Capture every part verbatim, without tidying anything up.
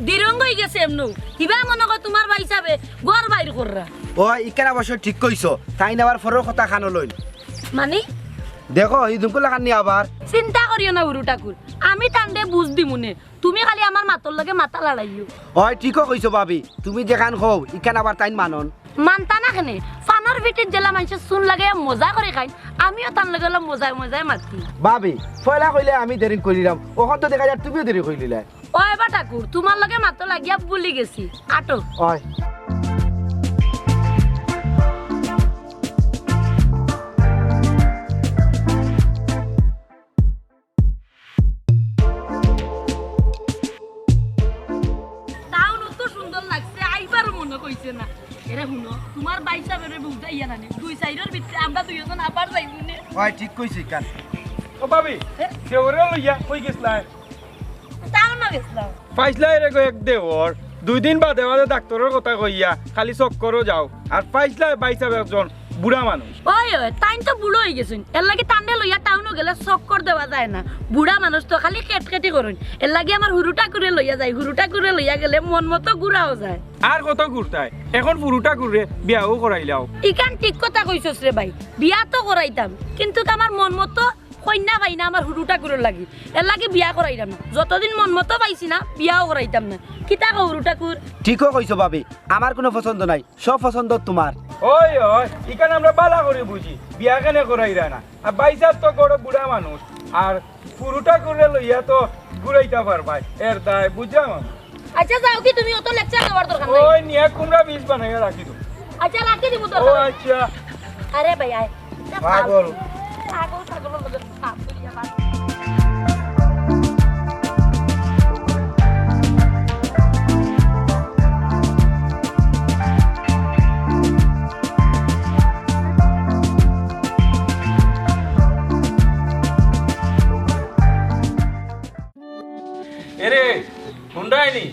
দিরং অইগেছে এমনেউ। ইবা মনো কয় তুমার ভাইসাবে ঘর বাইর কররা। অয়, ইখান অবশ্য ঠিক কইছো। তাইন আবার পরর কথা কানো লইন। মানে? দেখো, ই দুকুল লাখান নি আবার। চিন্তা করিও না হুরু ঠাকুর, আমি তানরে বুঝ দিমুনে। তুমি খালি আমার মাতর লগে মাতা লড়াইও। অয়, ঠিকউ কইছো ভাবি। তুমি যেখান কও, ইখান আবার তাইন মানইন। মানতা না কেনে? ফানর ভিটিত যেলা মানষে চুন লাগাইয়া মজা করি খাইন, আমিও তান লগে অলা মজায় মজায় মাতি। ভাবি, পয়লা কইলে আমি দেরি করিলাম, অখন তো দেখা যার তুমিও দেরি করিলিলায়। অয় বা ঠাকুর, তুমার লগে মাতো লাগিয়া ভুলি গেছি। আটো। অয়। টাউন অত সুন্দর লাগছে, আইবার মনো কইছে না। এরে হুনো, তুমার ভাইসাবরে বুঝাইয়া নানি, দুই সাইডর ভিতরে আমরা দুইজন আবার যাইমুনে। অয়, ঠিক কইছো ইখান। ও ভাবি, এ? দেওররে লইয়া কই গেছলায়? টাউনো গেছলাম। পাইছলায় রে গো এক দেওর, দুই দিন বাদে বাদে ডাক্তরর কথা কইয়া খালি চক্করো যাও। আর পাইছলায় ভাইসাব একজন বুড়া মানুষ। অয়, অয়, তাইন তো বুড়া অইগেছইন, এরলাগি তানরে লইয়া টাউনো গেলে চক্কর দেওয়া যায় না। বুড়া মানুষ তো খালি কেটকেটি করইন, এরলাগি আমার হুরু ঠাকুররে লইয়া যাই। হুরু ঠাকুররে লইয়া গেলে মন মতো ঘুরাও যায়। আর কত ঘুরতায়, অখন হুরু ঠাকুররে বিয়াও করাইলাও। ইখান ঠিক কথা কইছস রে ভাই, বিয়া তো করাইতাম, কিন্তুক আমার মন মতো কইন্যা পাই না আমার হুরু ঠাকুরর লাগি, এরলাগি বিয়া করাইতাম না। যতদিন মন মতো পাইছি না, বিয়াও করাইতাম না। কিতা কও হুরু ঠাকুর? ঠিকউ কইছো ভাবি, আমার কুনু পছন্দ নাই, সব পছন্দ তুমার। অয়, অয়, ইখান আমরা বালা করি বুঝি, বিয়া কেনে করাইরা না। আর ভাইসাব তো বড় বুড়া মানুষ, আর হুরু ঠাকুররে লইয়া তো ঘুরাইতা পারবায়, এর দায় বুঝলাম আমি। আচ্ছা, যাও কি তুমি, অত lecture দেওয়ার দরকার নাই। অয়, নিয়া কুমড়া বীজ বানাইয়া রাখি দেও। আচ্ছা, রাখি দিমু ও দরকার। আচ্ছা। আরে ভাই, আয়। পাগল। পাগল, পাগল, পাগল। এরে, হুনরায়নি?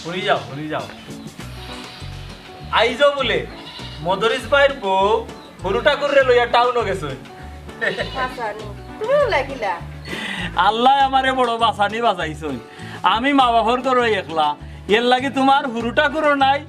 হুনি যাও, হুনি যাও। আইজও বুলে মদরিছ ভাইর বউ হুরু ঠাকুররে লইয়া টাউনো গেছে। বাঁচানি, তুমি লাগিলা। আল্লায় আমারে বড় বাঁচানি বাঁচাইছইন। আমি মা-বাফর ঘরো একলা, এরলাগি তুমার হুরু ঠাকুরও নাই,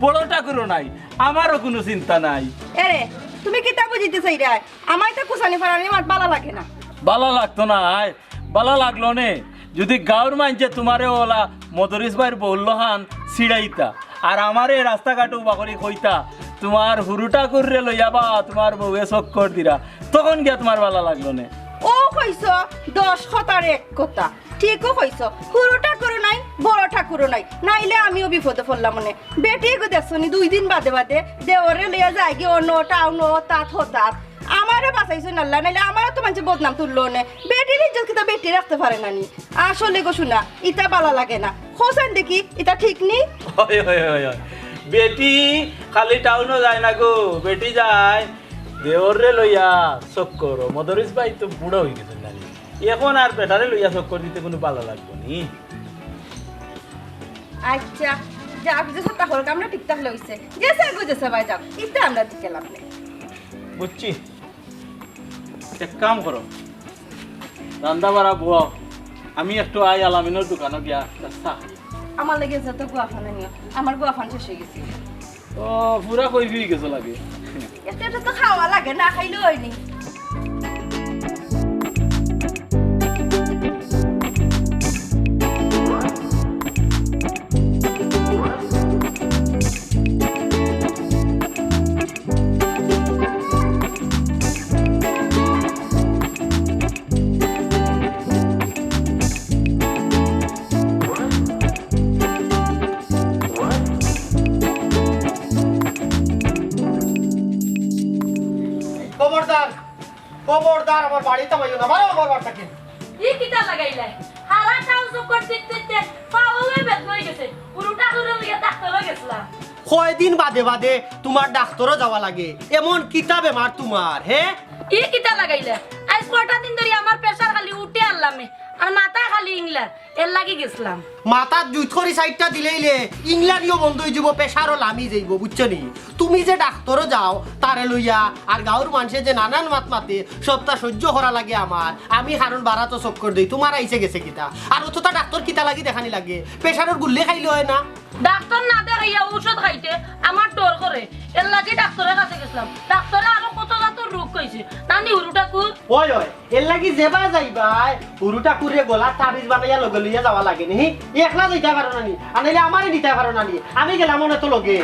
বড় ঠাকুরও নাই, আমারও কুনু চিন্তা নাই। এরে, তুমি কিতা বুঝিতে চাইরায়? আমার তো কুছানি ফারানি মাত বালা লাগে না। বালা লাগতো না, আয়, বালা লাগলো নে। যুদি গাউর মাইনষে তুমারে অলা মদরিছ ভাইর বউর লাখান ছিড়াইতা, আর আমারে রাস্তাঘাটো উবা করি কইতা, "তুমার হুরু ঠাকুররে লইয়া বা তুমার বউয়ে চক্কর দিরা", তখন গিয়া তুমার বালা লাগলো নে। অউ কইছো দশ কথার এক কথা। ঠিকউ কইছো, হুরু ঠাকুরও নাই, বড় ঠাকুরও নাই, নাইলে আমিও বিপদো পড়লাম অনে। বেটি গো দেখছোনি, দুই দিন বাদে বাদে দেওররে লইয়া যায়গি অনো টাউনো, তাত হতাত। আমারে বাঁচাইছইন আল্লায়, নাইলে আমারও তো মাইনষে বদনাম তুললো অনে। বেটির ইজ্জত কিতা বেটি রাখতে পারে না নি? আসলে গো সোনা, ইতা বালা লাগে না। কওছাইন দেখি, ইতা ঠিক নি? অয়, অয়, অয়, অয়। বেটি খালি টাউনো যায় না গো, বেটি যায় দেওররে লইয়া চক্করো। মদরিছ ভাই তো বুড়া অইগেছইন নানি, অখন আর বেটারে লইয়া চক্কর দিতে কুনু বালা লাগবো নি। আচ্ছা, যা বুঝে সত্তা করুক, আমরা ঠিকঠাক লইছে। গেছে গো, গেছে ভাই, যাও। ইতা আমরা দিকে লাভ নাই। বুঝছি। এক কাম করো, রান্দা বাড়া বওয়াও, আমি একটু আই আলামিনর দোকানো গিয়া একটা চা খাই। আমার লাগি যত গুয়াফান আনিও, আমার গুয়াফান শেষ অইগেছে। ও, পুরা কই ফিরি গেছো লাগে। এটা, এটা তো খাওয়া লাগে, না খাইলেও অয়নি। খবরদার, খবরদার, আমার বাড়িত আইও না, বারো আমার বাড়ি থাকি। ই কিতা লাগাইলায়? হারা টাউন চক্কর দিতে দিতে পাওয়ে বেদনা অইগেছে। হুরু ঠাকুরর লগে ডাক্তারো গেছলাম। কয়দিন বাদে বাদে তুমার ডাক্তারো যাওয়া লাগে, এমন কিতা বেমার তুমার, হে? ই কিতা লাগাইলায়? আইজ কয়টা দিন ধরি আমার প্রেশার খালি উঠে আর লামে, আর মাথা খালি ইংলার। এর লাগি গেছিলাম। মাথাত জুত করি সাইডটা দিলেইলে ইংলানিও বন্ধ অই যাব, প্রেশারও লামি যাইব, বুঝছো নি? তুমি যে ডাক্তারও যাও তারে লইয়া, আর গাঁওর মানষে যে নানান মাত মাতে, সবটা সহ্য করা লাগে আমার। আমি কারণ বাড়া তো চক্কর দেই, তোমার আইছে গেছে কিতা? আর অতটা ডাক্তার কিতা লাগি দেখানি লাগে? প্রেশারর গুল্লি খাইলে অয় না? ডাক্তার না দেখাইয়া ঔষধ খাইতে আমার ডর করে, এর লাগি ডাক্তারর কাছে গেছিলাম। ডাক্তারে আরো কত জাতর রোগ কইছে, নানি হুরু ঠাকুর। ওই ওই, এর লাগি যেবায় যাইবায়, হুরু ঠাকুররে গলার তাবিজ বানাইয়া লগে লইয়া যাওয়া লাগে নি। একলা যাইতা পারো না নি, আর নাইলে আমারে নিতা পারো না নি, আমি গেলাম অনে তো লগে।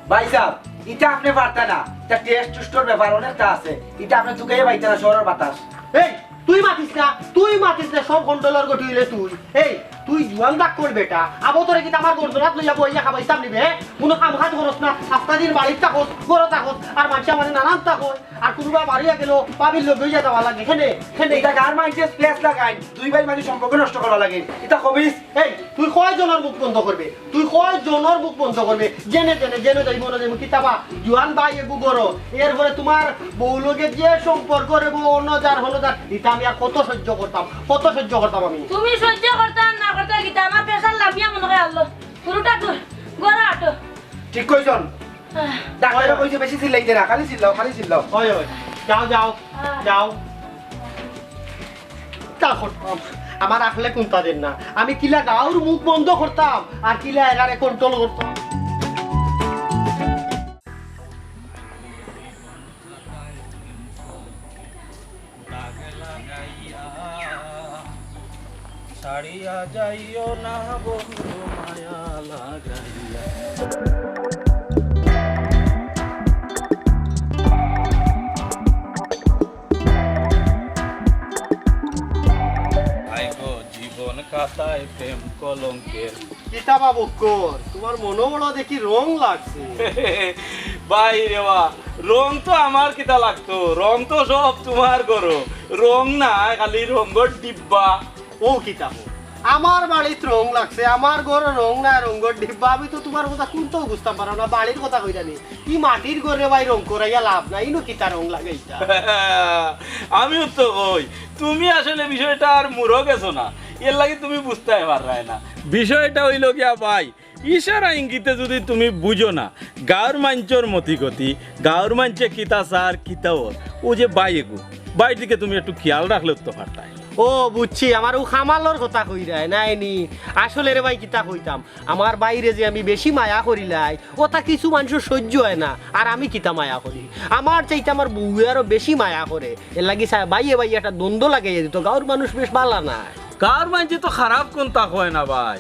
ভাইসাব, ইটা আপনে পারতা না, ইটা টেস্ট টুস্টর ব্যাপার অনেকটা আছে, ইটা আপনে তুকাইয়া পাইতা না শহরর বাতাস। এই, তুই মাতিস না, তুই মাতিস না, সব গন্ডলর গটি অইলে তুই। এই, তুই জুয়ান ডাক্তার বেটা, আবো তোরে কিতা আমার গর্দনাত লইয়া বইয়া খাবাইতাম নি বে? কুনু কাম কাজ করস না, সাতটা দিন বাড়িত থাকস, ঘরো থাকস, আর মানষে আমারে নানান তা কয়। আর কুনুবা বাড়িয়া গেলো, ভাবির লগে অইয়া যাওয়া লাগে, কেনে, কেনে। ইটা গাঁওর মানষে প্লেস লাগাইন, দুই ভাইর মাঝে সম্পর্ক নষ্ট করা লাগে, ইটা খবিস। এই, তুই কয় জনর মুখ বন্ধ করবে? তুই কয় জনর মুখ বন্ধ করবে? যেনে যেনে, যেনে যাইমু, অনে যাইমু, কিতা বা, জুয়ান ভাই এগু ঘরো, এরপরে তোমার বউ লগে যে সম্পর্ক রে বউ, অন্য যার হলো যার, ইটা আমি আর কত সহ্য করতাম, কত সহ্য করতাম আমি। তুমি সহ্য করতায় না করতায় কিতা, আমার প্রেশার লামিয়া মনে অয় আল্লাহ। হুরু ঠাকুর, ঘরো আটো। ঠিক কইছইন। আহ। ডাক্তারে কইছে বেশি চিল্লাইতে না, খালি চিল্লাও, খালি চিল্লাও। ওই, ওই, যাও, যাও, আহ। যাও। তা করতাম, আমার আখলে কুন্তা দের না। আমি কিলা গাঁওর মুখ বন্ধ করতাম, আর কিলা এরারে কন্ট্রোল করতাম। দাগ লাগাইয়া ছাড়িয়া যাইও না বন্ধু মায়া লাগাইয়া। আইব জীবন খাতায় প্রেম কলঙ্কের। কিতা বা বক্কর, তোমার মনো বড় দেখি রং লাগছে। ভাই রে বা, রং তো আমার কিতা লাগতো, রং তো সব তোমার ঘরো। রং নাই, খালি রঙর ডিব্বা। ও কিতা কও, আমার বাড়িত রং লাগছে, আমার ঘরো রং নাই, রঙর ডিব্বা। আমি তো তোমার কথা কুন্তাও বুঝতাম পারলাম না, বাড়ির কথা কইরানি। ই মাটির ঘরে ভাই রং করাইয়া লাভ নাই, ইনো কিতা রং লাগাইতা? আমিও তো কই, তুমি আসলে বিষয়টা আর মুরো গেছো না, এর লাগি তুমি বুঝতায় পাররায় না। বিষয়টা অইলো গিয়া ভাই, ইশারা ইঙ্গিতে যুদি তুমি বুঝো না, গাঁওর মানষর মতিগতি, গাঁওর মানষে কিতা চার, কিতা অর, অউ যে ভাই এগু, ভাইর দিকে তুমি একটু খিয়াল রাখলে তো পারতায়। ও বুঝছি, আমার অউ কামালর কথা কইরায় নায় নি। আসলে রে ভাই, কিতা কইতাম, আমার ভাইরে যে আমি বেশি মায়া করিলাই, অতা কিছু মানষর সহ্য অয় না, আর আমি কিতা মায়া করি। আমার চাইতে আমার বউয়ে আরো বেশি মায়া করে, এর লাগি চায় ভাইয়ে ভাইয়ে একটা দ্বন্দ্ব লাগাইয়া দিতো। গাঁওর মানুষ বেশ ভালা নায়। গাঁওর মানষে তো খারাপ কুন্তা কয় না ভাই,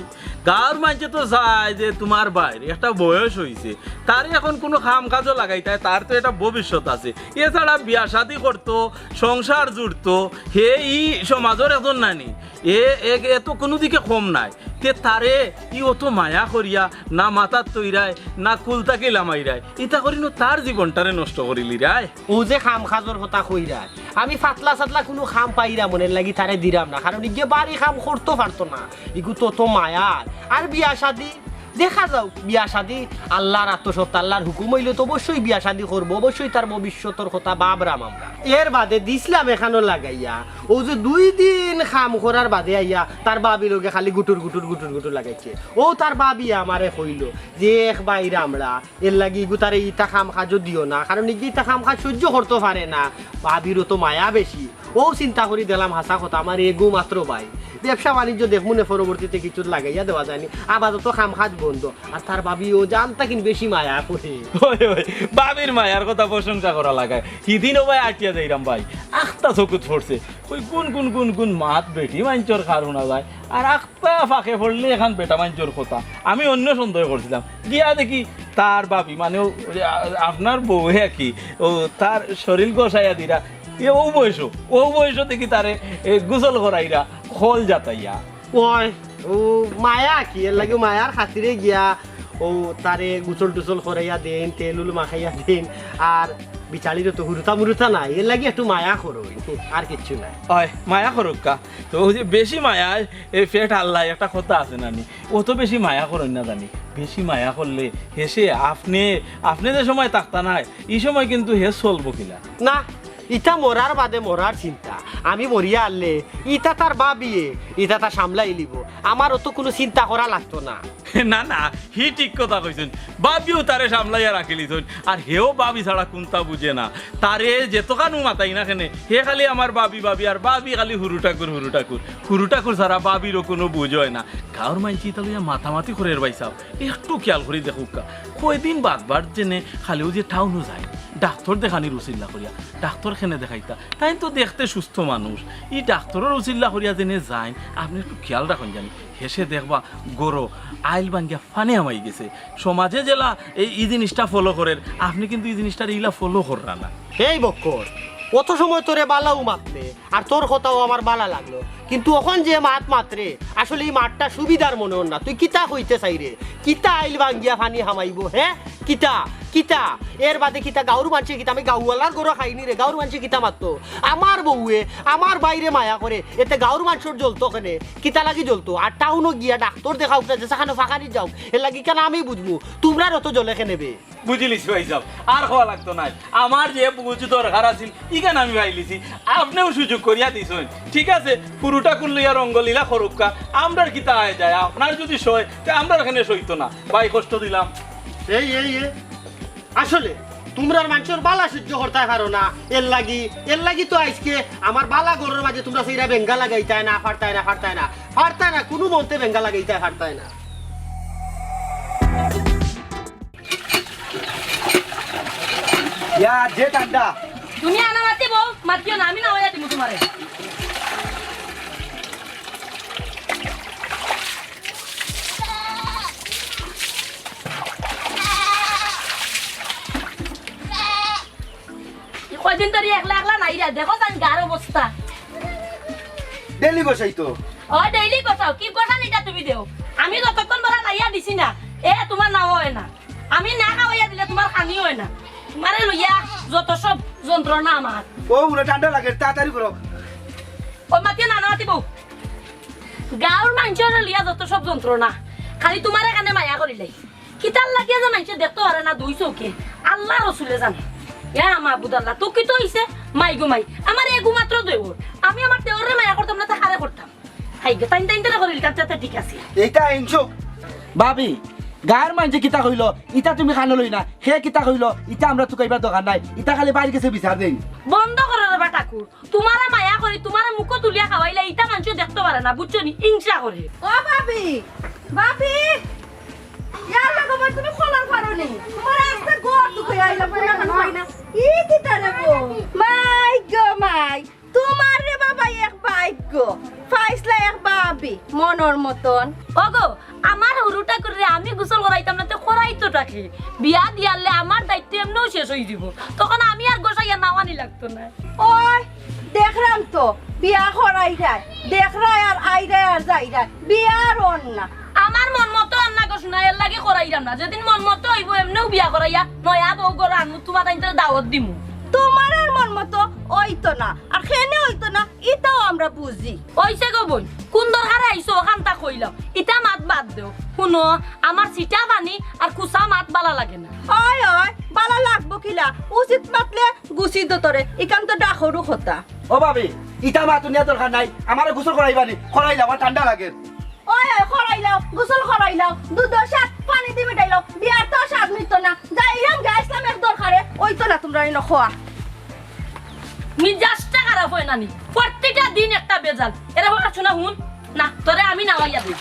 গাঁওর মানষে তো চায় যে তোমার ভাইর একটা বয়স অইছে, তারে এখন কুনু কাম কাজো লাগাইতায়, তার তো একটা ভবিষ্যৎ আছে। এছাড়া বিয়া শাদি করতো, সংসার জুড়তো, হে ই সমাজর একজন নানি, এ, এ, এ তো কুনু দিকে কম নায়। তে তারে ই অত মায়া করিয়া না মাথাত তইরায়, না কুল থাকি লামাইরায়, ইতা করিনো তার জীবনটারে নষ্ট করিলিরায়। অউ যে কাম কাজর কথা কইরায়, আমি পাতলা সাতলা কুনু কাম পাইরাম অনে, এর লাগি তারে দিরাম না, কারণ ইগিয়ে বাড়ি কাম করতো পারতো না, ইগু তো অত মায়ার। আর বিয়া শাদি, দেখা যাউক, বিয়া শাদি আল্লার আতো সত্তা, আল্লার হুকুম অইলে তো অবশ্যই বিয়া শাদি করবো, অবশ্যই তার ভবিষ্যতর কথা ভাবরাম আমরা। এর বাদে দিছলাম এখানো লাগাইয়া, অউ যে দুই দিন কাম করার বাদে আইয়া তার ভাবির লগে খালি গুটুর গুটুর গুটুর গুটুর লাগাইছে। অউ তার ভাবিয়ে আমারে কইলো যে, "এক ভাই রামড়া, এর লাগি ইগু তারে ইতা কাম কাজও দিও না, কারণ ইগু ইতা কাম কাজ সহ্য করতো পারে না, ভাবিরও তো মায়া বেশি।" অউ চিন্তা করি দিলাম, হাছা কথা, আমার এগু মাত্র ভাই, ব্যবসা বাণিজ্য দেখমুনে পরবর্তীতে কিছু লাগাইয়া দেওয়া যায়নি, আপাতত কাম কাজ বন্ধ। আর তার ভাবিও জানতা কিন বেশি মায়া করে। ওই, ওই, ভাবির মায়ার কথা প্রশংসা করা লাগায়। হিদিনও ভাই আটিয়া যাইরাম ভাই, আখতা চকুত পড়ছে, ওই গুন গুন গুন গুন মাত বেটি মানষর কার হুনা যায়, আর আখতা ফাঁকে পড়লে এখান বেটা মানষর কথা। আমি অন্য সন্দেহ করছিলাম, গিয়া দেখি তার ভাবি, মানে, ও, ওই, আ-, আপনার বউ আর কি, ও তার শরীর ঘষাইয়া দিরা, এ ও বয়স, ও বয়স দেখি তারে, এ, গোসল করাইরা, খল জাতাইয়া। ওই, ও মায়া কি, এর লাগি মায়ার খাতিরে গিয়া ও তারে গোসল টোসল করাইয়া দেইন, তেল উল মাখাইয়া দেইন, আর বিচারিরও তো হুরুতা মুরুতা নাই, এর লাগি একটু মায়া করইন, আর কিচ্ছু নাই। ওই, মায়া করউক্কা। তো অউ যে বেশি মায়ায়, এ, পেট হাল্লায়, একটা কথা আছে নানি, অত বেশি মায়া করইন না জানি, বেশি মায়া করলে হেষে আপনে, আপনে যে সময় থাকতা নায়, ই সময় কিন্তু হে চলবো কিলা? না, ইতা মরার বাদে মরার চিন্তা। আমি মরিয়া হারলে ইতা তার ভাবিয়ে, ইতা তা সামলাই লিবো। আমারও তো কুনু চিন্তা করা লাগতো না। না, না, হি ঠিক কথা কইছইন। ভাবিও তারে সামলাইয়া রাখিলিছইন। আর হেও ভাবি ছাড়া কুন্তা বুঝে না। তারে যেতখানউ মাতাই না কেনে, হে খালি আমার ভাবি, ভাবি, আর ভাবি খালি হুরু ঠাকুর, হুরু ঠাকুর। হুরু ঠাকুর ছাড়া ভাবিরও কুনু বুঝ অয় না। গাউর মাইনষে ইতা লইয়া মাতামাতি করের ভাইসাব। একটু খিয়াল করি দেখউক্কা। কয়দিন বাদবাদ যেনে খালি অউ যে টাউনো যায়, ডাক্তর দেখানির উছিল্লা করিয়া, ডাক্তর কেনে দেখাইতা? তাইন তো দেখতে সুস্থ মানুষ। ই ডাক্তরর উছিল্লা করিয়া যেনে যাইন, আপনে একটু খিয়াল রাখইন জানি। হেষে দেখবা গরো আইল ভাঙ্গিয়া ফানি হামাই গেছে। সমাজে যেলা এই, ই জিনিসটা follow করের, আপনে কিন্তু ই জিনিসটারে ইলা follow কররা না। এই বক্কর, অত সময় তোরে বালাউ মাতলে, আর তোর কথাও আমার বালা লাগলো, কিন্তু অখন যে মাত মাতরে, আসলে ই মাতটা সুবিধার মনে অর না। তুই কিতা কইতে চাইরে? কিতা আইল ভাঙ্গিয়া ফানি হামাইবো, হে? কিতা? কিতা? এর বাদে কিতা গাউর মানষে কিতা? আমি গাউআলার গরু খাইনি রে, গাউর মানষে কিতা মাততো? আমার বউয়ে আমার ভাইরে মায়া করে, এতে গাউর মানষর জ্বলতো কেনে? কিতা লাগি জ্বলতো? আর টাউনো গিয়া ডাক্তর দেখাউক না, যেছাখানো ফাকানি যাউক, এর লাগি কেনে আমি বুঝমু? তুমরার অত জ্বলে কেনে বে? বুঝিলিছি ভাইসাব, আর কওয়া লাগতো নায়। আমার যে বুঝ দরকার আছিল, ইখান আমি পাইলিছি। আপনেও সুযোগ করিয়া দিছইন, ঠিক আছে? হুরু ঠাকুর লইয়া রঙ্গলীলা করউক্কা, আমরার কিতা আয় যায়? আপনার যুদি সয়, তে আমরার কেনে সইতো না। ভাই, কষ্ট দিলাম। এই, এই, এই, আসলে তুমরার মানষর বালা সইজ্য করতায় পারো না, এর লাগি, এর লাগি তো আইজকে আমার বালা ঘরর মাঝে তুমরা সেইরা বেঙ্গা লাগাইতায় না, পারতায় না, পারতায় না, পারতায় না, কুনু মন্তে বেঙ্গা লাগাইতায় পারতায় না। ইয়া, যে ঠান্ডা। তুমি আনা মাতিবো, মাতিও না, আমি নাওয়াইয়া দিমু তুমারে। ই কয়দিন ধরি একলা একলা নাইরা, দেখো তান গার অবস্থা। ডেইলি গোসাই তো। ও, ডেইলি গোসাও, কি গোসান ইটা তুমি দেও? আমি যতক্ষণ বলা নাইয়া দিছি না, এ তুমার নাওয়া অয় না। আমি না খাওয়াইয়া দিলে তুমার খানি অয় না। তুমারে লইয়া যত সব যন্ত্রণা আমার। ও, উরে ঠান্ডা লাগে, তাড়াতাড়ি করো। ও মাতিও না, না মাতিবো। গাউর মানষরে লইয়া যত সব যন্ত্রণা, খালি তুমারে কেনে মায়া করিলাই। কিতার লাগিয়া যে মানষে দেখতো পারে না দুই চউখে, আল্লা রসুলে জানে। ইয়া মাবুদ আল্লা, তো কিতা অইছে? মাই গো মাই, আমার এগু মাত্র দেওর, আমি আমার দেওররে মায়া করতাম না, তে কারে করতাম? হাই গো, তাইন তাইন তারা করিল, তার যাতে ঠিক আছে। ইটা হিংসুক। ভাবি, গাউর মানষে কিতা কইলো, ইটা তুমি কানো লইও না। হে কিতা কইলো, ইটা আমরা তুকাইবার দরকার নাই। ইটা খালি বাইর গেছে বিচার দেইন। বন্ধ করো রে বা ঠাকুর, তুমারে মায়া করি, তুমারে মুখো তুলিয়া খাওয়াইলে ইটা মানষে দেখতো পারে না, বুঝছো নি? হিংসা করে। ও ভাবি, ভাবি, ইয়ার লগে ভাই তুমি খোলার পারো নি? তুমার আস্তে গো দুঃখে আইলা, বুঝা না হয় না। ই কিতা রে গো? মাই গো মাই, তুমার রে বাবা এক ভাগ্য, পাইছলা এক ভাবি মনর মতন। ওগো, আমার হুরু ঠাকুররে আমি গোসল করাইতাম না, তে করাইতো টা কে? বিয়া দিয়ারলে আমার দায়িত্ব এমনেউ শেষ অইযিবো, তখন আমি আর গোসাইয়া নাওয়ানি লাগতো না। ওই, দেখরাম তো, বিয়া করাইরায়, দেখরায় আর আইরায় আর যাইরায়, বিয়া আর অর না। আমার মন মতো অর না গো সোনা, এর লাগি করাইরাম না। যেদিন মন মতো অইবো, এমনেউ বিয়া করাইয়া নয়া বউ ঘরো আনমু, তুমার তাইনতরে দাওয়াত দিমু। তুমার আর মন মতো অইতো না, আর কেনে অইতো না, ইতাও আমরা বুঝি। অইছে গো বইন, কুন দরকারে আইছো, অখানতা কইলাও। ইতা মাত বাদ দেও। হুনো, আমার ছিটা পানি আর কুচা মাত বালা লাগে না। ওই, ওই, বালা লাগবো কিলা? উচিত মাতলে গুছি দতরে, ইখান তো ডাকরু কথা। ও ভাবি, ইতা মাত হুনিয়া দরকার নাই, আমারে গোসল করাইবা নি, করাইলাও, আমার ঠান্ডা লাগের। ওই, ওই, করাইলাও, গোসল করাইলাও, দুধর স্বাদ পানি দি মিটাইলাও, বিয়ার তো স্বাদ মিটতো না। যাইরাম গেছলাম এক দরকারে, অইতো না তুমরা ইনো খোয়া। মিজাজটা খারাপ অয় না নি? প্রত্যেকটা দিন একটা বেজাল। এরে বাবা, সোনা হুন, না, তোরে আমি নাওয়াইয়া দেই।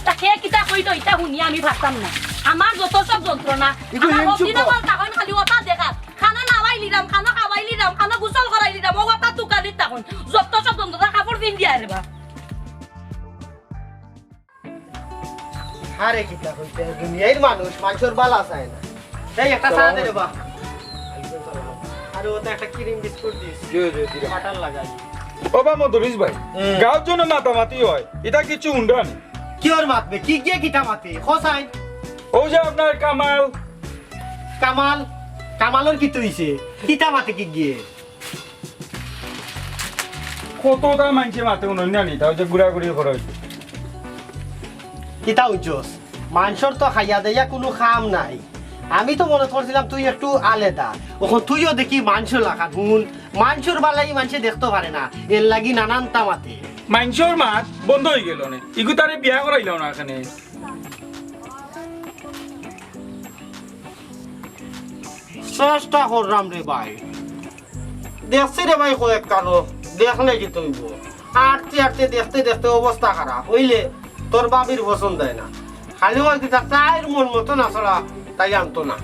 তা কে কিতা কইতো, ইতা হুনিয়া আমি পারতাম না। আমার যত সব যন্ত্রণা, ইগু আমার হিংসুক। হকিনা বল তখন খালি ওটা দেখার। খানো নাওয়াইলিরাম, খানো খাওয়াইলিরাম, খানো গোসল করাইলিরাম, ও ওটা তুকানিত তখন। যত সব যন্ত্রণা, কাপড় পিন্দিয়া রে বা। আরে কিতা কইতে, দুনিয়ার মানুষ, মানষর বালা চায় না। এই একটা চা দে রে বা। আরে ওটা একটা ক্রিম বিস্কুট দিস। জি, জি, জি। বাটার লাগাই। ও বা মদরিস ভাই, হুম। গাউত যেন মাতামাতি অয়, ইতা কিচ্ছু হুনরা নি? কিওর মাত বে? কিগিয়ে কিতা মাতে? হোসাইন। ও যে আপনার কামাল। কামাল? কামালর কিতা অইছে? কিতা মাতে কিগিয়ে? কততা মানষে মাতে হুনইন না নি, তাও যে ঘুরাঘুরি করইন। কিতা হুনছস? মানষর তো খাইয়া দাইয়া কুনু কাম নাই। আমি তো মনে করছিলাম তুই একটু আলাদা। অখন তুইও দেখি মানষর লাখান হুন, মানষর বালাই মানষে দেখতো পারে না, এর লাগি নানানতা মাতে। মানষর মাত বন্ধ অইগেলো নে, ইগু তারে বিয়া করাইলাও না কেনে। চেষ্টা করলাম রে ভাই, দেখছি রে ভাই কয়েক কানো, দেখলে কিতা অইবো? আটতে আটতে দেখতে দেখতে অবস্থা খারাপ অইলে তোর ভাবির পছন্দ অয় না। খালি কয় কিতা, তাইর মন মতো না ছাড়া তাই আনতো না।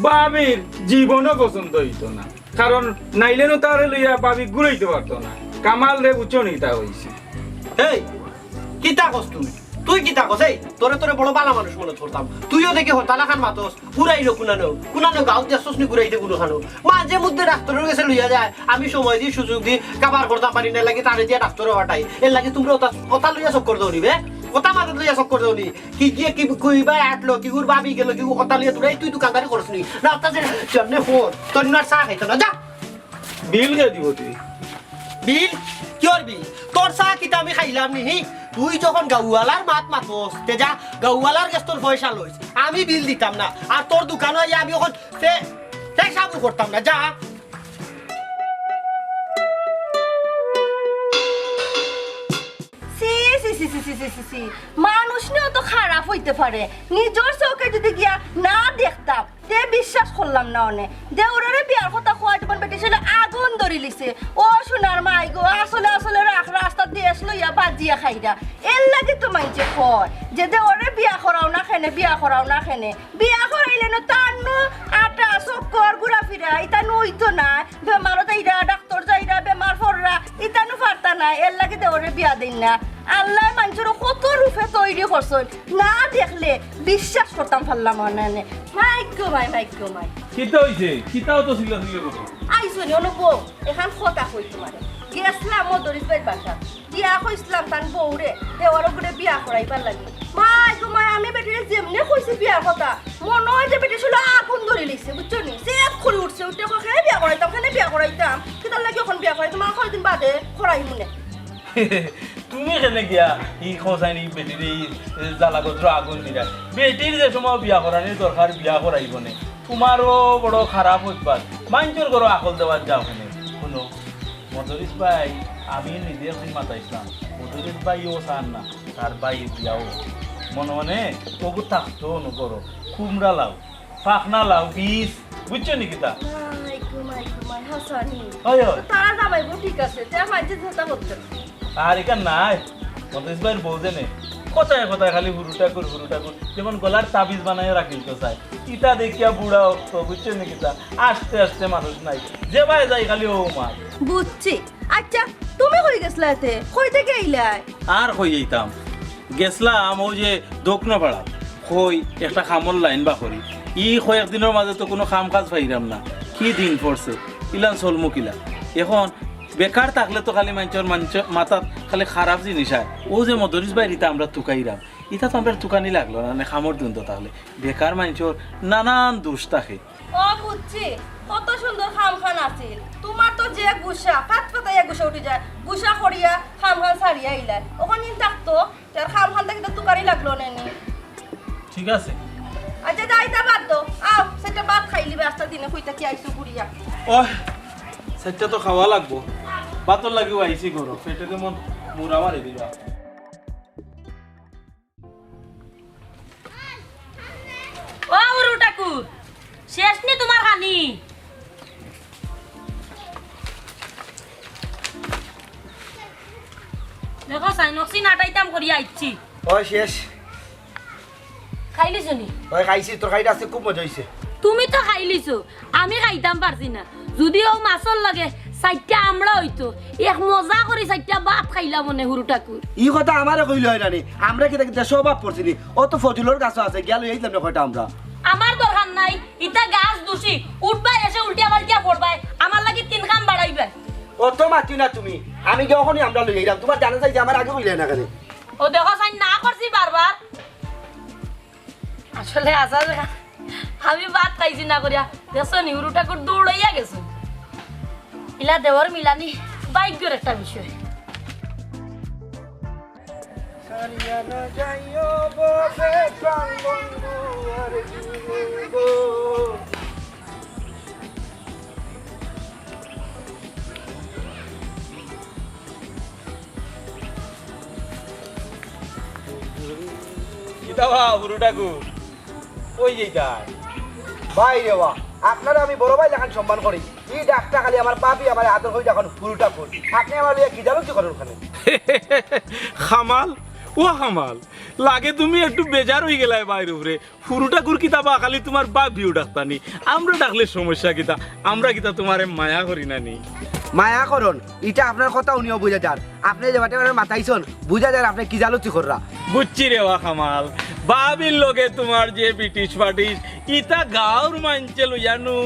ভাবির জীবনও পছন্দ অইতো না, কারণ নাইলে নু তারে লইয়া ভাবি ঘুরাইতে পারতো না। কামাল রে, বুঝছো নি কিতা কইছি? এই, কিতা কস তুই? তুই কিতা কস? এই, তোরে, তোরে বড় বালা মানুষ মনে করতাম, তুইও দেখি হতালাখান মাতস। ঘুরাইলো কুনানো, কুনানো গাঁও দেখছস নি ঘুরাইতে কুনুখানো? মাঝে মধ্যে ডাক্তরর গেছে লইয়া যায়, আমি সময় দি সুযোগ দি কাবার করতাম পারি না, এর লাগি তারে দিয়া ডাক্তরো পাঠাই। এর লাগি তুমরা অতা, অতা লইয়া চক্কর দেও নি বে? অতা মাথাত লইয়া চক্কর দেও নি? কি গিয়া কি কইবা আটলো, কিগুর ভাবি গেলো, কিগু অতা লইয়া দৌড়াই, তুই দোকানদারি করস নি? না, অতা যে সামনে ফোন, তোর ইনার চা খাইতো না, যা। বিল কে দিব তুই? বিল? কিওর বিল? তোর চা কিতা আমি খাইলাম নি, হি? তুই যখন গাউওয়ালার মাত মাতস, তে যা, গাউওয়ালার গেছ তোর পয়সা লইস, আমি বিল দিতাম না। আর তোর দোকানো আইয়া আমি অখন পে-, পেশাবও করতাম না, যা। ছি, ছি, ছি। মানুষ নিও তো খারাপ অইতে পারে, নিজর চউখে যুদি গিয়া না দেখতাম, তে বিশ্বাস করলাম না অনে। দেওররে বিয়ার কথা কওয়ায় যখন বেটি ছেলে আগুন ধরিলিছে। ও সোনার মাই গো, আসলে আসলে রাখ, রাস্তাত দেশ লইয়া বাজিয়া খাইরা। এর লাগি তো মাইনষে কয় যে দেওররে বিয়া করাও না কেনে, বিয়া করাও না কেনে। বিয়া করাইলে নু তার নু আটা, চক্কর, ঘুরাফিরা, ইতা নু অইতো না। বেমারো যাইরা, ডাক্তর যাইরা, বেমার পড়রা, ইতা নু পারতা না। এর লাগি দেওররে বিয়া দেইন না। আল্লায় মাইনষরে কত রূপে তৈরি করছইন, না দেখলে বিশ্বাস করতাম পারলাম না নে। মাইগো মাই, মাইগো মাই। কিতা অইছে? কিতা অত চিল্লাচিল্লি করো? আইছো নি, অনো বও, এখান কথা কই তুমারে। গেছলাম মদরিছ ভাইর বাসাত। গিয়া কইছলাম তান বউরে, দেওরগুরে বিয়া করাইবার লাগি। মাইগো মাই, আমি বেটিরে যেমনে কইছি বিয়ার কথা, মনো অয় যে বেটি ছেলে আগুন ধরিলিছে, বুঝছো নি? জেদ করি উঠছে, উঠিয়া কয়, "কেনে বিয়া করাইতাম, কেনে বিয়া করাইতাম? কিতার লাগি অখন বিয়া করাইতাম? আর কয়দিন বাদে করাইমুনে।" তুমি কেনে গিয়া ই খোঁজাইনি বেটির ই জ্বালা গত্র আগুন দিরা? বেটির যে সময় বিয়া করানির দরকার, বিয়া করাইবো নে। তুমারও বড় খারাপ অভ্যাস, মাইনষর ঘরো আখল দেওয়াত যাও কেনে। হুনো, মদরিছ ভাই, আমি নিজে একদিন মাতাইছলাম, মদরিছ ভাইও চার না, তার ভাইর বিয়াও। মনে মনে অগু থাকতো অনো করো, কুমড়া লাউ, পাকনা লাউ, বিষ, বুঝছো নি কিতা? মাইগো, মাইগো, মাই, হাছানি। অয়, অয়। তারা জামাইবো ঠিক আছে, তে মাইনষে যেতা করতে। আর ইখান নাই, মদরিছ ভাইর বউ যে নে, কথায় কথায় খালি হুরু ঠাকুর, হুরু ঠাকুর, যেমন গলার তাবিজ বানাইয়া রাখিল তো চায়। ইতা দেখিয়া বুড়া অক্ত, বুঝছো নি কিতা? আস্তে আস্তে মানুষ নাই, যে ভাই যাই খালি ও মার। বুঝছি। আচ্ছা, তুমি কই গেছলায় তে? কই থাকি আইলায়? আর কই আইতাম? গেছলাম অউ যে দক্ষিণপাড়া, কই একটা কামর লাইন বা করি। ই কয়েকদিনর মাঝে তো কুনু কাম কাজ পাইরাম না। কি দিন পড়ছে, ইলান চলমু কিলা। অখন বেকার থাকলে তো খালি মাইনষর, মাইনষর মাথাত খালি খারাপ জিনিস আয়। অউ যে মদরিছ ভাইর ইতা আমরা তুকাইরাম, ইতা তো আমরার তুকানি লাগলো না, নে কামর ধন্দা থাকলে। বেকার মাইনষর নানান দোষ থাকে। ও বুঝছি, কত সুন্দর কামখান আছিল। তুমার তো যে গুসা, ফাত ফাতাইয়া গুসা উঠি যায়, গুসা করিয়া কামখান ছাড়িয়া আইলায়। অখন ইন থাকতো, তার কামখান থাকি তো তুকানি লাগলো না নি। ঠিক আছে। আচ্ছা, যাইতা বাদ দেও। আও, সেটা ভাত খাইলিবে, আস্তা দিনে কই থাকি আইছো ঘুরিয়া। ও, সেটা তো খাওয়া লাগবো। ভাতর লাগিও আইছি ঘরো, পেটে যেমন মুড়া মারি দিবা। ও হুরু ঠাকুর, শেষ নি তুমার খানি? দেখো চাইন, অক্সিন আটাইতাম করি আইছি। অয় শেষ। খাইলিছো নি? অয় খাইছি, তরকারিটা আজকে খুব মজা অইছে। তুমি তো খাইলিছো, আমি খাইতাম পারছি না। যুদি অউ মাছর লগে চাইরটা আমড়া অইতো, এক মজা করি চাইরটা ভাত খাইলাম অনে হুরু ঠাকুর। ই কথা আমারে কইলে অয় না নি? আমরা কিতা কিতা সব বাপ পড়ছি নি? অউ তো ফজলর গাছো আছে, গিয়া লইয়া আইতাম না কয়টা আমড়া। আমার দরকার নাই, ইতা গাছ দুষি, উঠবায় এসে উল্টিয়া পাল্টিয়া পড়বায়, আমার লাগি তিন কাম বাড়াইবায়। অত মাতিও না তুমি, আমি গিয়া অখনই আমড়া লইয়া আইরাম, তুমার জানা চাই যে আমার আগে কইলে না কেনে? ও দেখো চাইন, না করছি বারবার। আসলে আসা দেখা, আমি ভাত খাইছি না করিয়া, দেখছো নি, হুরু ঠাকুর দৌড়াইয়া গেছে। ইলা দেওর মিলানি ভাগ্যর একটা বিষয়। কিতা বা, হুরু ঠাকুর? ওই যে ইটা। ভাই রে বা, আপনারে আমি বড় ভাই লাখান সম্মান করি। ই ডাকটা খালি আমার ভাবি আমারে আদর করি ডাকইন হুরু ঠাকুর। আপনে আমারে লইয়া কিতা জালুতি করইন অখানে? কামাল, ও কামাল, লাগে তুমি একটু বেজার অইগেলায় ভাইর উপরে। হুরু ঠাকুর কিতা বা খালি তুমার ভাবিউ ডাকতা নি? আমরা ডাকলে সমস্যা কিতা? আমরা কিতা তুমারে মায়া করি না নি? মায়া করইন, ইটা আপনার কথা হুনিও বুঝা যার। আপনে যে বাটে বাটে মাতাইছইন, বুঝা যার আপনে কি জালুতি কররা। বুঝছি রে বা কামাল, ভাবির লগে তুমার যে পিটিশ পাটিশ, ইতা গাঁওর মাইনষে লইয়া নু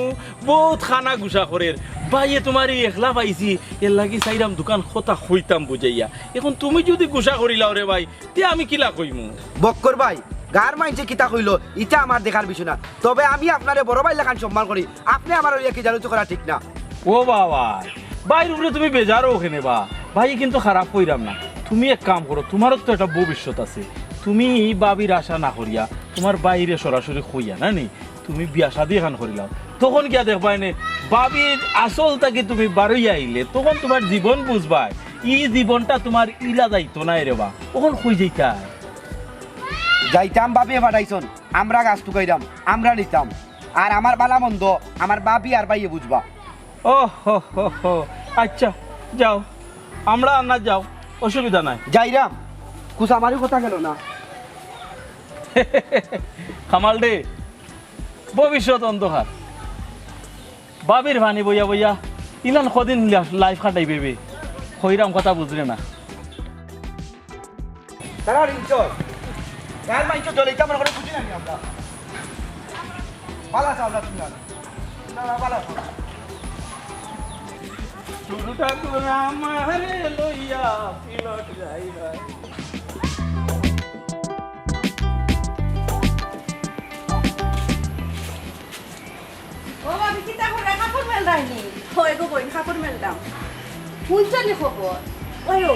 বউত কানা গুসা করের। ভাইয়ে তুমারে একলা পাইছি, এরলাগি চাইরাম দুখান কথা কইতাম বুঝাইয়া। এখন তুমি যুদি গুসা করিলাও রে ভাই, তে আমি কিলা কইমু? বক্কর ভাই, গাঁওর মাইনষে কিতা কইলো, ইটা আমার দেখার বিষয় না। তবে আমি আপনারে বড় ভাই লাখান সম্মান করি, আপনে আমারে লইয়া কি জালুতি করা ঠিক না। ও বাবা, ভাইর উপরে তুমি বেজার অও কেনে বা? ভাইয়ে কিন্তু খারাপ কইরাম না। তুমি এক কাম করো, তুমারও তো একটা ভবিষ্যৎ আছে। তুমি ভাবির আশা না করিয়া তুমার ভাইরে সরাসরি কইয়া না নি, তুমি বিয়া শাদি এখান করিলাও। তখন গিয়া দেখবায় নে, ভাবির আচল থাকি তুমি বারইয়া আইলে, তখন তুমার জীবন বুঝবায়। ই জীবনটা তুমার ইলা যাইতো নায় রে বা। অখন কই যাইতায়? যাইতাম, ভাবিয়ে পাঠাইছইন, আমরা গাছ তুকাইরাম, আমরা নিতাম। আর আমার বালা মন্দ আমার ভাবি আর ভাইয়ে বুঝবা। ও হো হো হো, আইচ্ছা, যাও, আমরা আর না যাও, অসুবিধা নাই। যাইরাম, কুসা আমারই কথা গেল না। কামাল রে, ভবিষ্যৎ অন্ধকার। ভাবির পানি বইয়া বইয়া ইলান কদিন লা-, life কাটাইবে বে? কইরাম কথা বুঝরে না। তারা রিঞ্চয়। গাঁওর মাইনষে জ্বলে, ইটা মনে করে বুঝি না নি আমরা। ভালা চাও না তুমি আর। না, না, ভালা চাও। হুরু ঠাকুর আমারে লইয়া সিলট যাইবা। ও ভাবি, কিতা কররায়? কাপড় মেলরায় নি? অয় গো বইন, কাপড় মেলরাম। হুনছো নি খবর? ওই ও,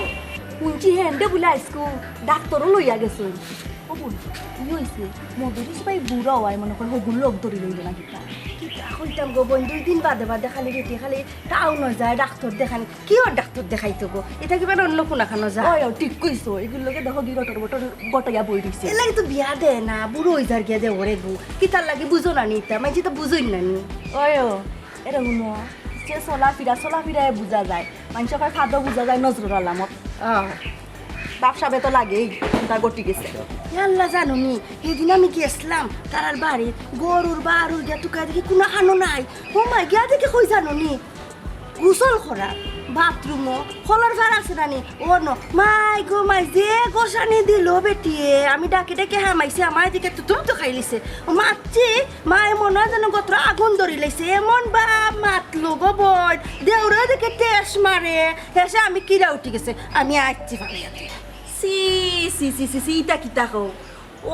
হুনছি হেন্ডে বুলে আইজকু ডাক্তরও লইয়া গেছইন। ও বইন, কি অইছে? মদরিছ ভাই বুড়া অয় মনে কয়, হগুর লগ ধরি লইল না কিতা? কিতা কইতাম গো বইন, দুই দিন বাদে বাদে খালি বেটি খালি টাউনো যায় ডাক্তর দেখানি। কিওর ডাক্তর দেখাইতো গো? ইটা কিবা অন্য কুনাখানো যায়? ওই, ও ঠিক কইছো, এগুর লগে দেখো কি রটর বটর বটাইয়া বই রইছে। এর লাগি তো বিয়া দেয় না, বুড়া অই যার গিয়া দেওরে গো। কিতার লাগি বুঝো না নি ইতা? মাইনষে তো বুঝইন না নি। ওই ও, এরে হুনো, যে চলাফিরা, চলাফিরায় বুঝা যায়। মাইনষে কয় ফাদো বুঝা যায় নজরর আলামত। আহ। বাপ সাবে তো লাগেই, কুনটা ঘটি গেছে। এ আল্লাহ জানো নি, হেদিন আমি গেছলাম তারার বাড়িত, গরুর বারুর গিয়া তুকাই দেখি কুনাখানো নাই। ও মাই, গিয়া দেখি কই জানো নি? গোসল করার বাথরুমও, কলর ভার আছে না নি? ও ন, মাই গো মাই, যে গোসানি দিল বেটিয়ে, আমি ডাকি ডাকি হামাইছি, আমার এদিকে তো তুম তো খাইলিছে। ও মাতছি, মায়ে মনে হয় যেন গতরে আগুন ধরি লাইছে, এমন ভাব মাতলো গো বইন, দেওরে দেখে টেস মারে, হেষে আমি কিরা উঠি গেছে, আমি আইচ্ছি ফালাইয়া। ছি, ছি, ছি, ছি, ছি, ইতা কিতা কও?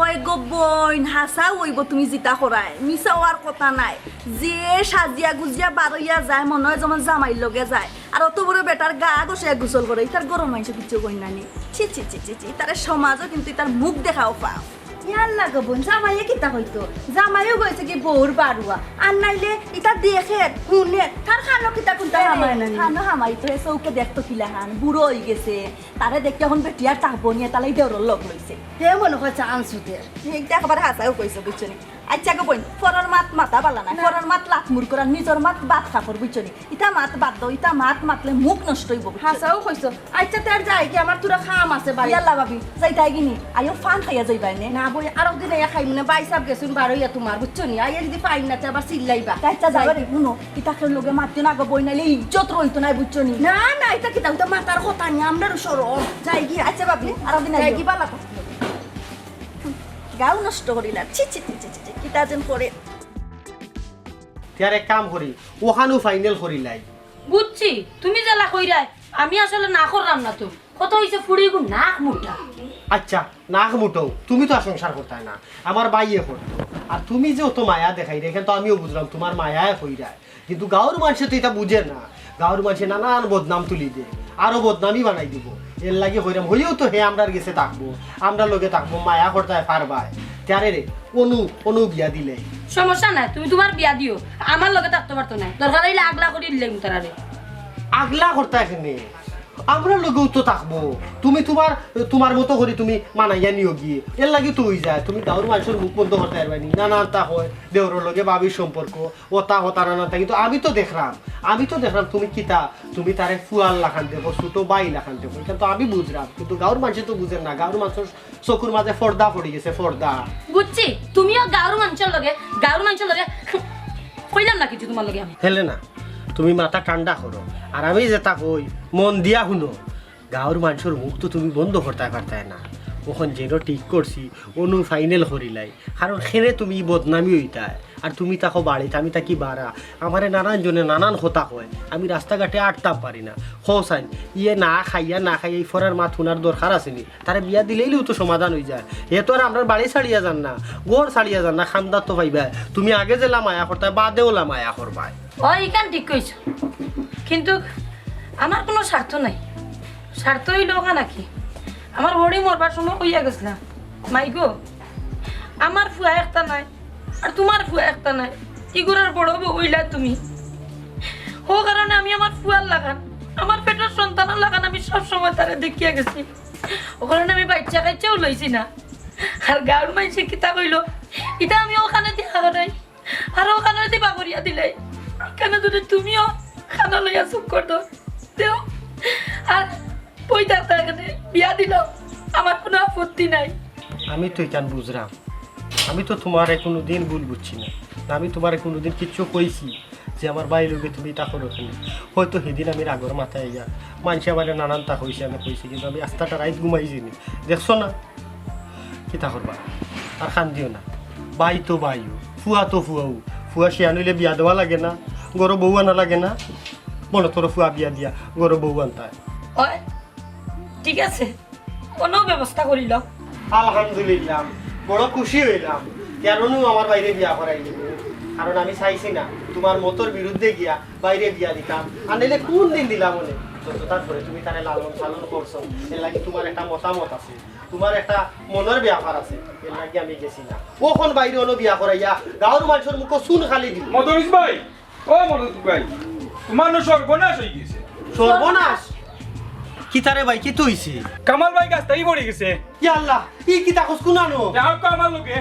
ওই গো বইন, হাছাউ অইবো তুমি জিতা করায়, মিছা অওয়ার কথা নায়। যে সাজিয়া গুজিয়া বারইয়া যায়, মনে হয় যেমন জামাইর লগে যায়, আর অত বড় বেটার গা ঘষে গোসল করে, ইতার ঘরর মাইনষে কিচ্ছু কইন না নি। ছি, ছি, ছি, ছি, ছি, ইতারে সমাজও কিন্তু ইতার মুখ দেখাও পাও। ইয়াল্লা গো বইন, জামাইয়ে কিতা কইতো? জামাইও গেছে কি বউর বারুয়া, আর নাইলে ইতা দেখে, হুনে, তার কানো কিতা কুনটা হামায় না নি? কানো হামাইতো, হে চউখে দেখতো কিলাখান, বুড়া অই গেছে। তারে দেখতে অখন বেটিয়ার তাপ নিয়ে তালাই দেওরর লগ লইছে। হে মনে হয় চান্স উঠে। এইটা একবারে হাছাউ কইছো, বুঝছো নি? আইচ্ছা গো বইন, পরর মাত মাতা বালা না, না। পরর মাত লাত মুর করার, নিজর মাত বাদ খাফর, বুঝছো নি? ইতা মাত বাদ দেও, ইতা মাত মাতলে মুখ নষ্ট অইবো, বুঝছো নি? হাছাউ কইছো। আইচ্ছা, তে আর যাইগি, আমার থুড়া কাম আছে বাড়িত। ইয়াল্লা ভাবি, যাইতায় গি নি? আইও, পান খাইয়া যাইবায় নে। না বইন, আরক দিন আইয়া খাইমু নে, ভাইসাব গেছইন বারইয়া তুমার, বুঝছো নি? আইয়া যদি পাইন না, তে আবার চিল্লাইবা। আইচ্ছা, যাইগি। হুনো, ইতা কেউর লগে মাতিও না গো বইন, নাইলে ইজ্জত রইতো নায়, বুঝছো নি? না, না, ইতা কিতা, ইতা মাতার কথা নি, আমরারও শরম। যাইগি। আইচ্ছা ভাবি, আরক দিন আইও। যাইগি, বালা থাকিও। গাউ নষ্ট করিলার। ছি, ছি, ছি, কিতা যেন করে। তে আর এক কাম করি, অখানউ ফাইনাল করিলাই। বুঝছি, তুমি যেলা কইরায়, আমি আসলে না কররাম না তো। কথা অইছে ফুড়িগু নাক মুটা। আইচ্ছা, নাক মুটাও, তুমি তো আর সংসার করতায় না, আমার ভাইয়ে করতো। আর তুমি যে অত মায়া দেখাইরায়, ইখান তো আমিও বুঝরাম তুমার মায়ায় কইরায়, কিন্তু গাউর মাইনষে তো ইতা বুঝে না। গাউর মাইনষে নানান বদনাম তুলি দে, আরো বদনামই বানাই দিবো। এর লাগি কইরাম, হইয়াও তো হে আমরার গেছে থাকবো, আমরার লগে থাকবো, মায়া করতায় পারবায়। তে আরে রে, অনু, অনু বিয়া দিলে। সমস্যা নাই, তুমি তুমার বিয়া দিও, আমার লগে থাকতো পারতো নায়, দরকার অইলে আগলা করি দিলাইমু তারারে। আগলা করতায় কেনে? আমরার লগেও তো থাকবো। তুমি তুমার, তুমার মতো করি তুমি মানাইয়া নিও গিয়া। এর লাগি তো অই যায়, তুমি গাঁওর মানষর মুখ বন্ধ করতায় পারবায় নি। নানানতা কয়, দেওরর লগে ভাবির সম্পর্ক, অতা হতা নানানতা। কিন্তু আমি তো দেখরাম, আমি তো দেখরাম তুমি কিতা, তুমি তারে ফুয়ার লাখান দেখো, ছোট ভাই লাখান দেখো, ইখান তো আমি বুঝরাম। কিন্তু গাঁওর মানষে তো বুঝের না, গাঁওর মানষর চকুর মাঝে পর্দা পড়ি গেছে, পর্দা। বুঝছি, তুমিও গাঁওর মানষর লগে, গাঁওর মানষর লগে, কইলাম না কিছু তুমার লগে আমি। হেলেনা, তুমি মাথা ঠান্ডা করো, আর আমি যেতা কই মন দিয়া হুনো। গাঁওর মানষর মুখ তো তুমি বন্ধ করতায় পারতায় না। অখন যেন ঠিক করছি, অনু ফাইনাল করিলাই, কারণ কেনে তুমি বদনামি অইতায়। আর তুমি থাকো বাড়িত, আমি থাকি বারা। আমারে নানান জনে নানান কথা কয়, আমি রাস্তাঘাটে আটতাম পারি না। কও চাইন, ইয়ে না খাইয়া না খাইয়া ই ফরার মাত হুনার দরকার আছে নি? তারে বিয়া দিলাইলেও তো সমাধান অই যায়। হে তো আর আমরার বাড়ি ছাড়িয়া যার না, ঘর ছাড়িয়া যার না, খান্দাত তো পাইবায়। তুমি আগে যেলা মায়া করতায়, বাদেও অলা মায়া করবায়। অয়, ইখান ঠিক কইছো, কিন্তু আমার কুনু স্বার্থ নাই। স্বার্থ অইলো অখান নাকি? আমার হরি মরবার সময় কইয়া গেছলা, মাই গো, আমার ফুয়া একটা নাই, আর তুমার ফুয়া একটা নাই, ই ঘরর বড় বউ অইলা তুমি। হউ কারণে আমি আমার ফুয়ার লাখান, আমার পেটর সন্তানর লাখান আমি সব সময় তারে দেখিয়া গেছি। অউ কারণে আমি বাইচ্চা কাইচ্চাও লইছি না। আর গাঁওর মানষে কিতা কইলো, ইতা আমি অখানে দিয়া করাই, আর অখানে দিবা করিয়া দিলাই। ইখানো যদি তুমিও কানো লইয়া চুপ করি দেও, আর বই থাকতা ইখানে, বিয়া দিলাও, আমার কুনু আপত্তি নাই। আমি তো ইখান বুঝরাম, আমি তো তুমারে কুনুদিন ভুল বুঝছি না। না, আমি তুমারে কুনুদিন কিচ্ছু কইছি যে আমার ভাইর লগে তুমি ইতা করো কেনে? হয়তো হিদিন আমি রাগর মাথায় আইয়া মানষে আমারে নানানতা কইছে, আমি কইছি, কিন্তু আমি আস্তাটা রাইত ঘুমাইছি নি। দেখছো না? কিতা করবা? আর কান্দিও না। ভাই তো ভাইও, ফুয়া তো ফুয়াও। ফুয়া শিয়ান অইলে বিয়া দেওয়া লাগে না, ঘরো বউ আনা লাগে না? মনো করো ফুয়া বিয়া দিয়া ঘরো বউ আনতায়। অয়, ঠিক আছে, কুনু ব্যবস্থা করিলাও। আলহামদুলিল্লাহ, বড় খুশি অইলাম। কারণ আমার ভাইরে বিয়া করাই দিবে, কারণ আমি চাইছি না তুমার মতর বিরুদ্ধে গিয়া ভাইরে বিয়া দিতাম, আর নাইলে কুন দিন দিলাম অনে। যত তার পরে তুমি তারে লালন পালন করছো, এর লাগি তুমার একটা মতামত আছে, তুমার একটা মনর ব্যাপার আছে, এর লাগি আমি গেছি না। অখন ভাইরে অনো বিয়া করাইয়া গাঁওর মানষর মুখো চুন কালি দিমু। মদরিছ ভাই, ও মদরিছ ভাই, তুমার নু সর্বনাশ অই গেছে। সর্বনাশ? কিতারে ভাই, কিতা অইছে? কামাল ভাই গাছ থাকি পড়ি গেছে। ইয়া আল্লাহ, ই কিতা কস কুনানো? যাও তো আমার লগে।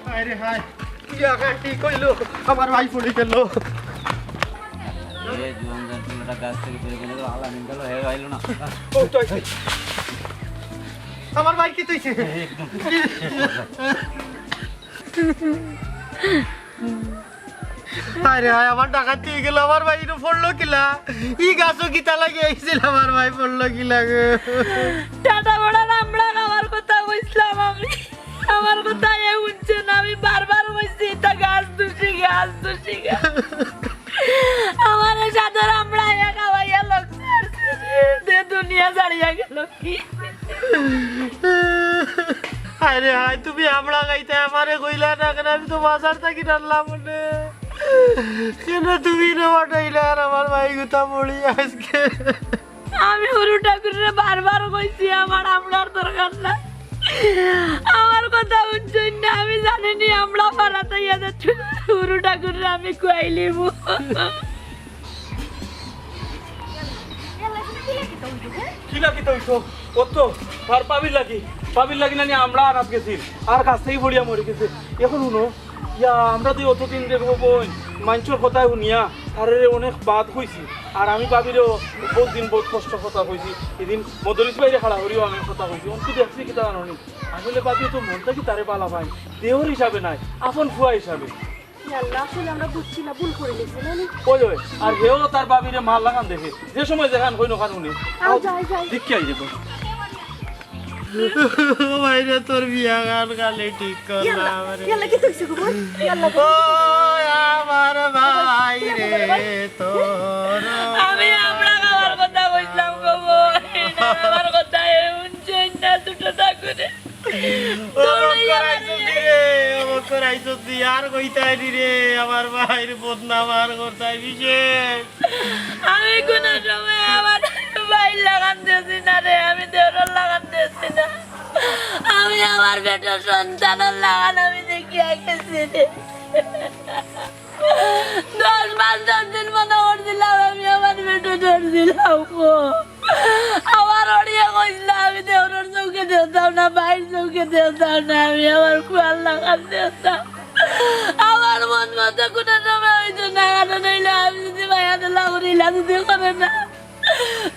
হায় রে হায়, কি আঘাত ঠিক অইলো, আমার ভাই পড়ি গেল। এ জুয়ান জান ছেলেটা গাছ থাকি পড়ি গেল, আলা নিন গেল, হে আইলো না। ও তো আইছে। আমার ভাই কিতা অইছে? একদম। আরে হায়, আমার ডাকাতি অই গেল, আমার ভাই ইনো পড়লো কিলা? ই গাছো কিতা লাগি আইছিল, আমার ভাই পড়লো কিলা গো? টাটা বড়ার আমড়া খাওয়ার কথা কইছিলাম আমি, আমার কথা এ হুনছে না। আমি বারবার কইছি, ইতা গাছ দুষি, গাছ দুষি, গাছ। আমারে সাদর আমড়া এ খাওয়াইয়া লগ ছাড়ছে রে, দে দুনিয়া ছাড়িয়া গেল। আরে হায়, তুমি আমড়া খাইতায় আমারে কইলা না কেনে? আমি তো বাজার থাকি আনলাম অনে। কেনে তুমি না পাঠাইলা আর আমার ভাই গুতা পড়ি আজকে? আমি হুরু ঠাকুররে বারবার কইছি আমার আমড়ার দরকার নাই, আমার কথা হুনছইন না। আমি জানি নি আমড়া পাড়াত আইয়া যাচ্ছে, হুরু ঠাকুররে আমি খুয়াইলিমু। কিলা কিতা অইতো? ও তো তার ভাবির লাগি, ভাবির লাগি নানি আমড়া আনাত গেছিল, আর গাছ থাকি পড়িয়া মরি গেছে। অখন হুনো, ইয়া, আমরা তো অতদিন দেখবো বইন, মানষর কথা হুনিয়া তারে অনেক বাদ কইছি। আর আমি ভাবিরেও বউত দিন বউত কষ্টর কথা কইছি। হিদিন মদরিছ ভাইরে খাড়া করিও আমি কথা কইছি। অখন দেখছি কিতা জানো নি? আসলে ভাবিও তো মন থাকি তারে বালা পাইন, দেওর হিসাবে নায়, আপন ফুয়া হিসাবে। ইয়া আল্লাহ, আসলে আমরা বুঝছি না, ভুল করি গেছি, না নি? ওই, ওই, আর হেও তার ভাবিরে মার লাখান দেখে, যে সময় যেখান কইন অখান হুনে। আও, যাই, যাই। দেখি আই দেখো। ও ভাইরে, তোর বিয়া গান গালে ঠিক কর ইয়া না আল্লাহ, আমারে। ইয়া আল্লাহ, কিতা অইছে গো বইন? ইয়া আল্লাহ। ও আমার ভাইরে, তোর আমি আমড়া খাওয়ার কথা কইছিলাম গো বইন, আমার কথা এ হুনছইন না, ছোট ঠাকুরে। ও দৌড়াইয়া মক্কর আইছস রে, ও মক্কর আইছস রে, আর কইতায় নি রে, আমার ভাইর বদনাম আর করতায় বিশেষ। আমি কুনু সময় আমার ভাই আমার পেটর সন্তানর লাখান আমি দেখিয়া গেছি রে। দশ মাস দশ দিন মনো করছিলাম আমি আমার পেটো ধরছিলাম গো। আমার অড়িয়ে কইছিলা আমি দেওরর চউখে দেখতাম না, ভাইর চউখে দেখতাম না, আমি আমার পুয়ার লাখান দেখতাম। আমার মন মতো কুনু সময় অইতো না, কারণ অইলো আমি যদি মায়া দিলা করি, ইলা যদি করে না,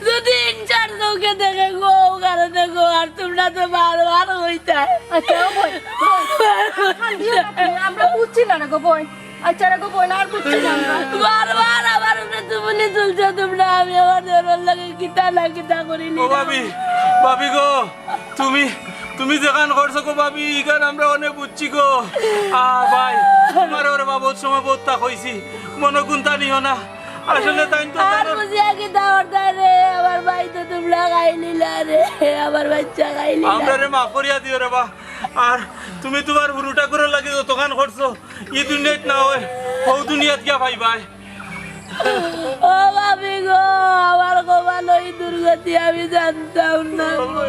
যদি ইনসার চউখে দেখে গো, কারণে গো, আর তুমরা তো বারবার কইতায়। আচ্ছা, ও বইন, বইন, কান্দিও না তুমি, আমরা বুঝছি না রে গো বইন। আচ্ছা রে গো বইন, আর বুঝছি না আমরা। বারবার আমার উপরে তুমুলি তুলছো তুমরা, আমি আমার দেওরর লগে কিতা না কিতা করি ও নিলাম। ভাবি, ভাবি গো, তুমি, তুমি যেখান করছো গো ভাবি, ইখান আমরা অনেক বুঝছি গো। আ, ভাই, তুমারে ওরে বাবা, বহুত সময় বউততা কইছি, মনো কুনতা নিও না। আসলে তাইন তো আর তারা বুঝিয়া কিতা করতায় রে, আমার ভাই তো তুমরা খাইলিলা রে, আমার বাইচ্চা খাইলিলা। আমরারে মাফ করিয়া দিও রে বা। আর তুমি তুমার হুরু ঠাকুরর লাগি যতখান করছো, ই দুনিয়াত না অয়, হউ দুনিয়াত গিয়া পাইবায়। ও ভাবি গো, আমার কপালো ই দুর্গতি আমি জানতাম না গো।